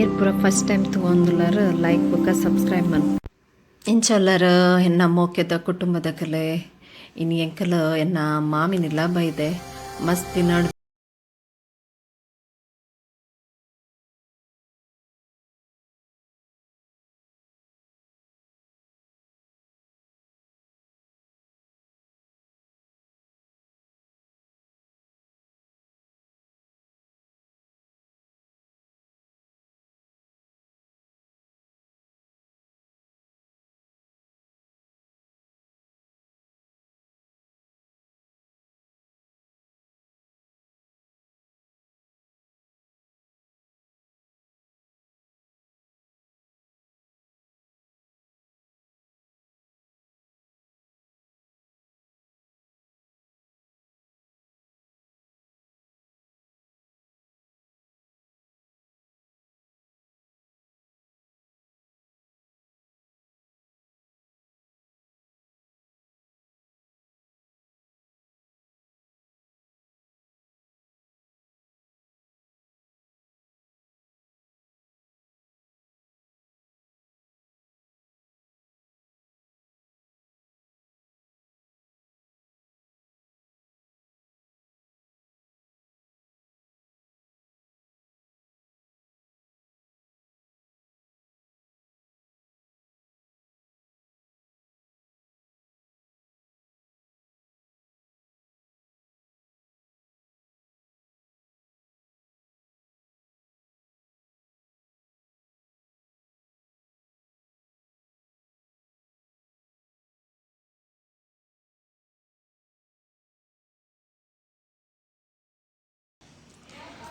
ಏರ್ ಪೂರ first time ತೂವೊಂದುಲ್ಲೆರ್ like ಬೊಕ ಸಬ್ಸ್ಕ್ರೈಬ್ ಮನ್ಪು. ಇಂಚೊಲ್ಲರ್ ಎನ್ನ ಮೋಕೆದ ಕುಟುಂಬದಕಲೆ. ಇನಿ ಎಂಕಲ್ ಎನ್ನ ಮಾಮಿನಿಲ್ಲ ಬೈದೆ ಮಸ್ತ್ ದಿನಡ್.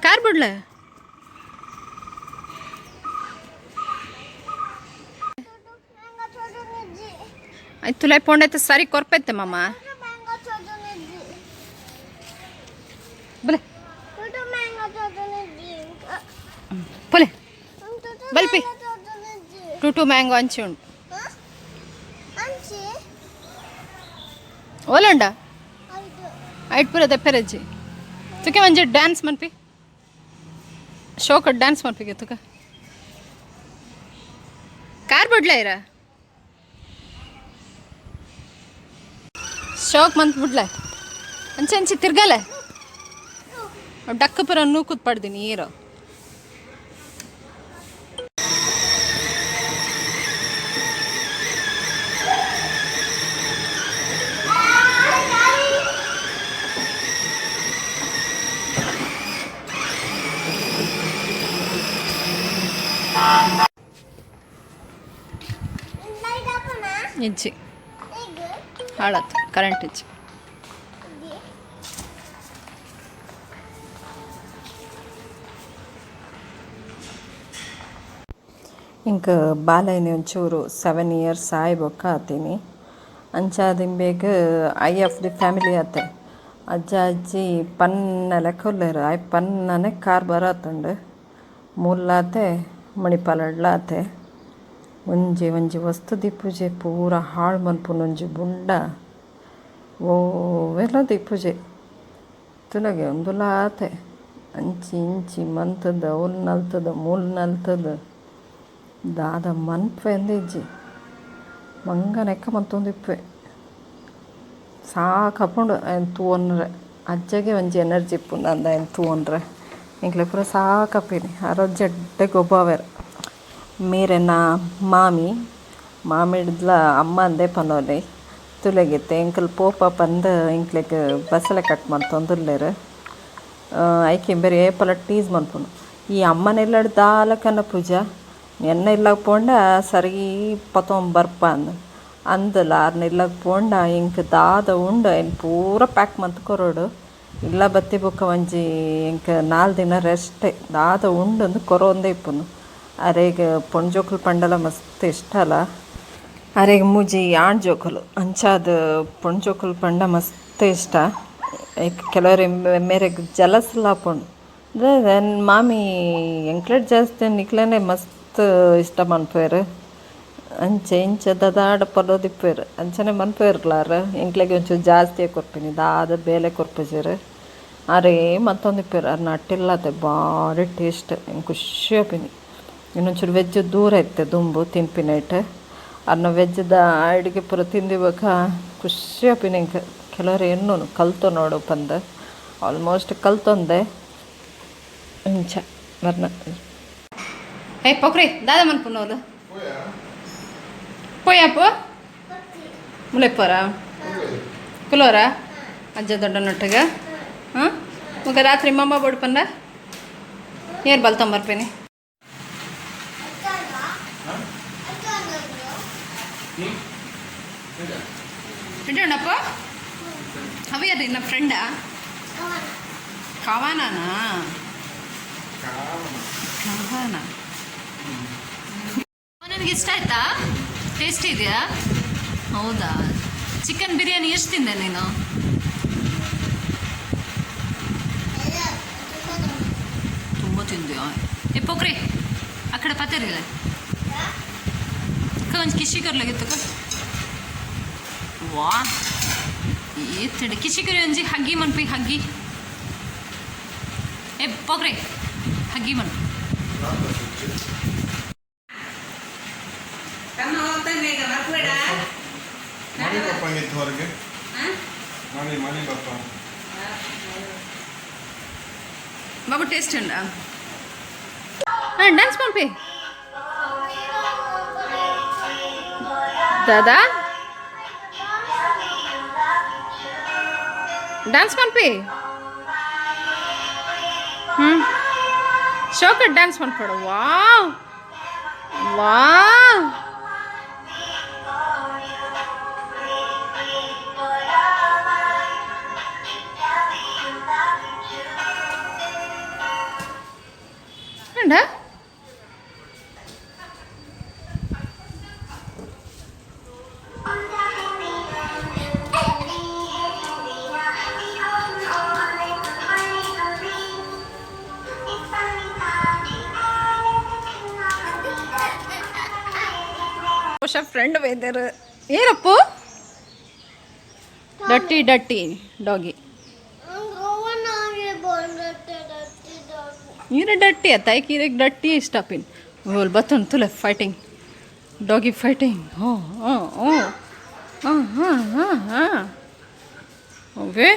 ಕಾರ್ ಬಿಡ್ಲ. ಆಯ್ತು, ತುಲೈ ಪೋಂಡೈತೆ ಸರಿ ಕೊರ್ಪೈತೆ ಮಾಮ. ಬಲೆ ಪೊಲೆ ಬಲ್ಪಿ ಟುಟು ಮ್ಯಾಂಗೋ ಅಂಚಿ ಉಂಟು. ಓಲಂಡ ಐಟ್ ಪೂರ ದೆಪ್ಪೆರಜ್ಜಿ. ತುಕೆ ಒಂಜಿ ಡ್ಯಾನ್ಸ್ ಮನ್ಪಿ, ಶೋಕ್ ಡ್ಯಾನ್ಸ್ ಮನ್ಪಿಗೆ ತುಕ. ಕಾರ್ ಬಿಡ್ಲ ಇರ, ಶೋಕ್ ಮಂತ್ ಬಿಡ್ಲೆ. ಅಂಚೆ ಅಂಚೆ ತಿರ್ಗಲೆ, ಡಕ್ಕ ಪುರ ನೂಕುದ್ ಪಡ್ದಿನಿ ನೀರು. ಇಜ್ಜಿ, ಹಾಳಾತು ಕರೆಂಟ್ ಇಜ್ಜಿ. ಇಂಕ್ ಬಾಲೆನಿ ಒಂಚೂರು 7 ಇಯರ್ಸ್ ಆಯಿ ಬೊಕ್ಕ ಆತೀನಿ. ಅಂಚಾದ್ ಇಂಬೆಗ್ I of the family ಆತೆ. ಅಜ್ಜ ಅಜ್ಜಿ ಪನ್ನ ಲೆಕ್ಕ ಉಲ್ಲೆರ್. ಆಯೆ ಪನ್ನನೆ ಕಾರ್ ಬರತುಂಡು. ಮುಲ್ಲಾತೆ ಮಣಿಪಾಲಡ್ಲಾತೆ. ಒಂಜಿ ಒಂಜಿ ವಸ್ತು ದೀಪುಜೆ, ಪೂರ ಹಾಳು ಮನ್ಪುನ ಒಂಜಿ ಬುಂಡ. ಒವ್ವೆಲ ದೀಪುಜೆ. ತೂಲಗೆ ಉಂದುಲ ಆತೆ. ಅಂಚಿ ಇಂಚಿ ಮಂತುದು ಅವ್ಲು ನಲ್ತುದು ಮೂಲು ನಲ್ತುದು ದಾದ ಮನ್ಪುವೆ ಇಜ್ಜಿ. ಮಂಗನೆಕ್ಕ ಮಂತೊಂದಿಪ್ಪುವೆ. ಸಾಕಾಪುಂಡು ಐನ್ ತೂವೊನ್ರೆ. ಅಜ್ಜಗೆ ಒಂಜಿ ಎನರ್ಜಿ ಇಪ್ಪುಂಡು ಅಂದ್ ಐನ್ ತೂವೊನ್ರೆ. ಎಂಕ್ಲೆ ಪೂರ ಸಾಕಾಪಿನಿ. ಆರ್ ಒಂಜಿ ಎಡ್ಡೆ ಗೊಬ್ಬಾವೆರ್. ಮೇರೆನ ಮಾಮಿ, ಮಾಮಿಡ್ದ್ಲ ಅಮ್ಮ ಅಂದೇ ಪನೊಲಿ. ತೂಲೆಗಿತ್ತೆ ಎಂಕುಲು ಪೋಪ ಪಂದ್ ಎಂಕ್ಲೆಗ್ ಬಸಳೆ ಕಟ್ ಮಂತೊಂದುಲ್ಲೆರ್. ಐಕ್ ಇಂಬೆರ್ ಏಪಲ ಟೀಸ್ ಮನ್ಪುನು, ಈ ಅಮ್ಮನ ಇಲ್ಲಡ್ ದಾಲ ಕನಪುಜ, ಎನ್ನ ಇಲ್ಲಗ್ ಪೋಂಡ ಸರಿ ಪತೊಂದು ಬರ್ಪ ಅಂದ್. ಅಂದಲ ಆರ್ನ ಇಲ್ಲಗ್ ಪೋಂಡ ಎಂಕ್ ದಾದ ಉಂಡು ಐನ್ ಪೂರ ಪ್ಯಾಕ್ ಮಂತ್ ಕೊರೊಡು. ಇಲ್ಲ ಬತ್ತಿ ಬೊಕ್ಕ ಒಂಜಿ ಎಂಕ್ 4 ದಿನ ರೆಸ್ಟ್, ದಾದ ಉಂಡು ಕೊರೊಂದೇ ಇಪ್ಪುನು. ಅರೆಗ್ ಪೊಣ್ಣು ಜೋಕುಲು ಪಂಡಲ ಮಸ್ತ್ ಇಷ್ಟಲ. ಅರೆಗ್ ಮೂಜಿ ಆಣ್ ಜೋಕುಲು. ಅಂಚಾದ್ ಪೊಣ್ಣು ಜೋಕುಲು ಪಂಡ ಮಸ್ತ್ ಇಷ್ಟ. ಐಕ್ ಕೆಲವೆರ್ ಮೇರೆಗ್ ಜಲಸ್ಲ ಆಪುಂಡು. ಮಾಮಿ ಎಂಕ್ಲೆಡ್ ಜಾಸ್ತಿ ನಿಕ್ಲೆನೆ ಮಸ್ತ್ ಇಷ್ಟ ಮನ್ಪುವೆರ್. ಅಂಚೆ ಇಂಚ ದಾದಾಡ ಪನೊಂದಿಪ್ಪುವೆರ್. ಅಂಚನೆ ಮನ್ಪುವೆರ್ಲ ಆರ್. ಎಂಕ್ಲೆಗ್ ಒಂಚೂರು ಜಾಸ್ತಿಯೇ ಕೊರ್ಪಿನಿ, ದಾದ ಬೇಲೆ ಕೊರ್ಪುಜೆರ್. ಆರೇ ಮಂತೊಂದಿಪ್ಪುವೆರ್. ಆರ್ನ ಅಟ್ಟಿಲ್ಲಾತೆ ಬಾರಿ ಟೇಸ್ಟ್, ಎಂಕ್ ಖುಷಿ ಆಪಿನಿ. ಇನ್ನೊಂಚೂರು ವೆಜ್ ದೂರ ಇತ್ತೆ ದುಂಬು ತಿನ್ಪಿನೈಟ್ ಅರ್ನ ವೆಜ್ದ ಅಡುಗೆ ಪೂರ ತಿಂದಿ ಬೊಕ ಖುಷಿ ಆಪಿನ ಎಂಕ್ ಕೆಲವರು ಎನ್ನುನು ಕಲ್ತೊ ನೋಡು ಪಂದ್ ಆಲ್ಮೋಸ್ಟ್ ಕಲ್ತೊಂದೆ ಇಂಚ ಮರ್ನ. ಏ ಪೊಕ್ರಿ, ದಾದ ಮನ್ಪುನೋಲು? ಪೋಯಪ್ಪ ಮುಲೆಪ್ಪರ ಕುಲೋರ ಅಜ್ಜ ದೊಡ್ಡನೊಟ್ಟಿಗೆ. ಹಾಂ, ಮಗ ರಾತ್ರಿ ಮಮ್ಮ ಬಡ್ಪಂದ ಏರ್ ಬಲ್ತೊಂಬರ್ಪೇನಿ. ಇಡೋಣಪ್ಪ. ಅವ ನಿನ್ನ ಫ್ರೆಂಡಾ? ಕವಾನಾ? ಕವಾನ. ನನಗೆ ಇಷ್ಟ ಆಯ್ತಾ? ಟೇಸ್ಟ್ ಇದೆಯಾ? ಹೌದಾ? ಚಿಕನ್ ಬಿರಿಯಾನಿ ಎಷ್ಟು ತಿಂದೆ ನೀನು? ತುಂಬ ತಿಂದೆಯಾ? ಏ ಪೋಕ್ರಿ, ಆ ಕಡೆ ಪತ್ತರಿಲ್ಲ. ಒಂಜಿ ಕಿಶಿ ಕರ್ಲಾಗಿತ್ತು. ವಾ, ಏತಡೆ ಕಿಶಿ ಕರಿ. ಒಂಜಿ ಹಗ್ಗಿ ಮನ್ಪಿ, ಹಗ್ಗಿ. ಏ ಪೋಕ್ರಿ, ಹಗ್ಗಿ ಮನ್ಪಿ. ತಮ್ಮ ಹೋಗ್ತಾನೆ ಈಗ, ಮರ್ಬೇಡ. ಮಾಮಿ ಪಪ್ಪ ಇತ್ತು ಹೊರಗೆ. ಮಾಮಿ, ಮಾಮಿ ಪಪ್ಪ. ಬಾಬು, ಟೇಸ್ಟ್ ಉಂಡಾ? ಹಾಂ, ಡ್ಯಾನ್ಸ್ ಮನ್ಪಿ ದಾದಾ, ಡ್ಯಾನ್ಸ್ ಮನ್ಪಿ. ಹ್ಞೂ, ಶೋಕ ಡ್ಯಾನ್ಸ್ ಮನ್ಪಡು. ವಾವ್ ವಾವ್. ಉಂಡಾ? ಬಹುಶಃ ಫ್ರೆಂಡ್ ಬೈದರು. ಏನಪ್ಪು? ಡಟ್ಟಿ ಡಟ್ಟಿ ಡಾಗಿ. ಈರೆ ಡಟ್ಟಿ ಅತ್ತ ಈರೆಗ್ ಡಟ್ಟಿ ಇಷ್ಟ ಪಿನ್. ಓಲ್ ಬತ್ತೊಂದು ತುಲೆ. Fighting, doggy fighting. ಹೋ ಹೋ ಹೋ, ಹಾಂ ಹಾಂ ಹಾಂ ಹಾಂ, ಅವೇ.